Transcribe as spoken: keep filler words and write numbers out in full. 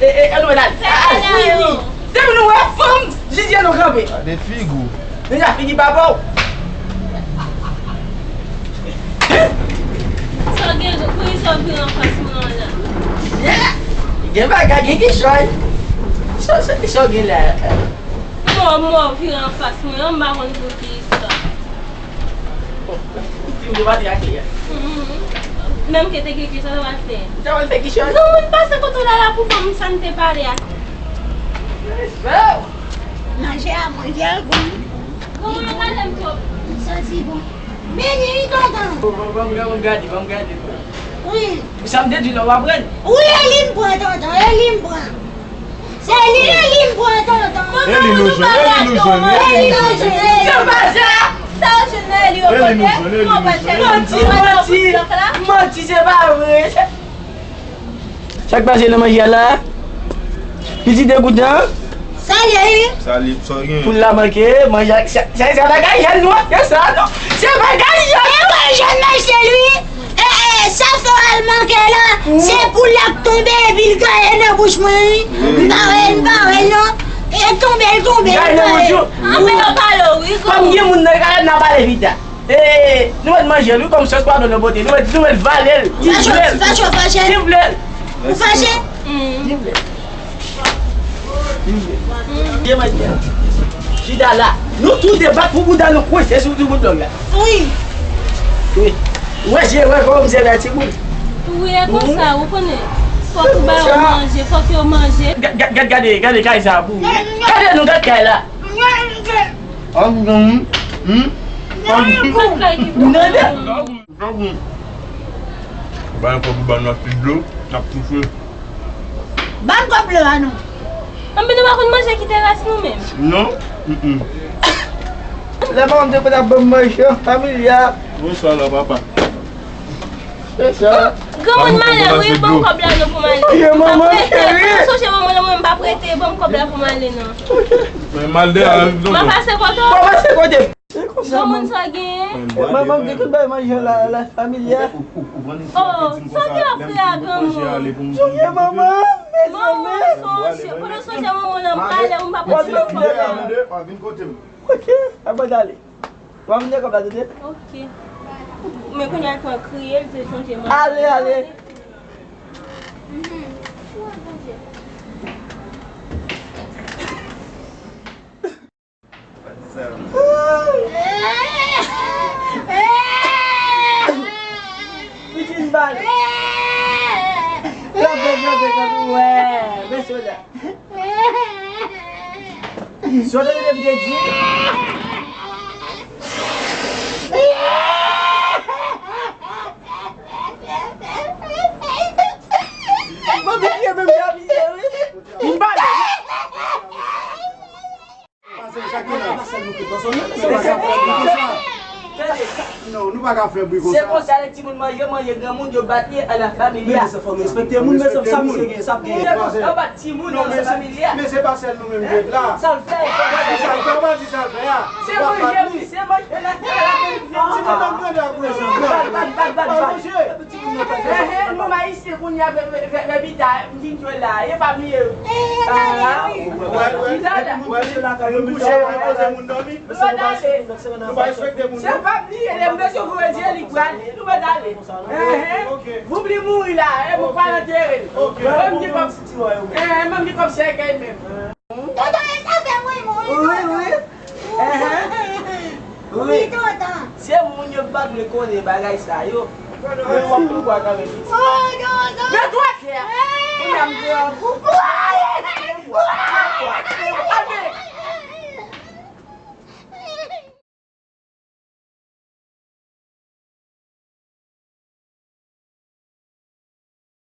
e, e, ann wè la. Sa la yo. Depi nou wè fanm, jis je nou kanpe. Gade figi w. Deja figi papa w. Sa w gen, poukisa w vire anfas mwen an la? Yeah! Gen bagay, gen kichòy. Sa, sa, sa w gen la? Mò, mò, vire anfas mwen an, m pa konn poukisa. Bon, di m de pati a kle a. Mhm. Menm ke te gen kle, sa w ta pral fè? Sa w pral fè kichòy? Granmoun pase kote w la la pou fanm sa n te pale a. Respè! Manje a, manje a gou. Granmoun, gade m twòp. M santi bon. Vini, tonton. Bon, bon, bon, gade, bon, gade. Wi. Sa m te di la, w aprann? Wi, e li m pran, tonton, e li m pran. Se li, e li m pran, tonton. E li nou jwenn, e li nou jwenn, e li nou jwenn. Se pa sa. Sa w jwenn nan e li yo pote? Manti, manti, manti, se pa vre. Sa k pase nan manje a la? Pitit degoute an? Salye wi. Salye, sa w gen? Poul la manke, manje ak sa, sa, sa bagay jèn nou ap fè sa, non? Se bagay jèn. E wè jèn mesye l wi. E, e, sa fè w al manke la. Se poul la k tonbe epi l gaye nan bouch mwen wi. M pa wè l, m pa wè l non. E tonbe, l tonbe, l tonbe. An fè yo pale wi. Kòm gen moun nan kay la, n a pale pita. E, nou mèt manje l wi, kòm sòs pwadon nan bote. Nou mèt, nou mèt vale l. Ki vle l? Fache, fache. Ki vle l? Ou fache? Ki vle l? Ki vle l? Byen manje a. Chita la. Nou tou de bat pou bouda nou kwense sou, sou bout dòg la. Wi. Wi. Ou wè je, wè kòman misye fè ti boul. Wi, e konsa, ou konnen. Fòk ou ba yo manje, fòk yo manje. Gad, gad, gad, gade, gade kay sa pou ou. Gade nou, gad kay la. An, an, hmm? An, hmm? Ou tande? Ba n kòb ou ba n ak ti dlo, n ap toufe. Ba n kòb dlo a non. Anben nou pa konn manje ki te rès nou menm. Non? Mm, mm. Lè pa m te konn ap ban m manje an familya. Bonswa la, papa. Se sa. Granmoun m ale wi, ban m kòb la non pou m ale. Oke, manman cheri. Sonje manman nan mwen, m pa prete, ban m kòb la pou m ale non. Men malde a, m ap pase kote w. Bon, pase kote m. Se konsa, granmoun, sa w genyen? Manman m te konn bay manje la, la familya. Oh, sa w te ofri a granmoun? Sonje manman, mezanmi. Sonje, pandan sonje manman nan m prale, m pa prete kòb la. Oke, a bon, ale. W ap vin kòb la, tete? Oke. Men kounye a l pran kriye, l te sonje manje. Ale, ale. Mhm. Pikin bal. Kanpe, kanpe, kanpe. Wè, men sou la. Sou la, li te di. Mwen vin fye menm jan misye, wi. M pa Pase, sa ki la? Se pa ka fè bri konsa. Non, nou pa ka fè bri konsa. Se konsa lè timoun manje, manje granmoun, yo bat li a la familya. Men mezanmi, fò nou respekte moun, mezanmi, sa misye gen, sa misye gen. Yo bat timoun nan familya. Men se pa sèl nou menm ki la. Sa l fè, sa l fè. Sa l fè, pa di sa l fè a. Se manje, wi, se manje la, la, la. Timoun ap grandi ap rezon. Bat, bat, bat, bat, bat. Ehe, nou ayisyen kounye a, vè, vè, vè, vè pita, m fin jwe la, e pa bliye. Pita la. Wè, wè. Pita la. Wè, moun kouche, wè, poze moun dòmi. Nou mèt ale. Nou pa respekte moun, non. Se pa bliye, lè m bezwen voye dye, li pral, nou mèt ale. Ehe. Voubli mouri la, e pou pral antere l. Mwen m gen kòb, ehe, mwen m gen kòb sèkèy menm. Tonton, e sa fè mwen mouri, tonton. Wi, wi. Wi, tonton. Se moun yo pa vle konnen bagay sa yo. Men w ap pran bwa kanmenm. Oh, tonton. Men twa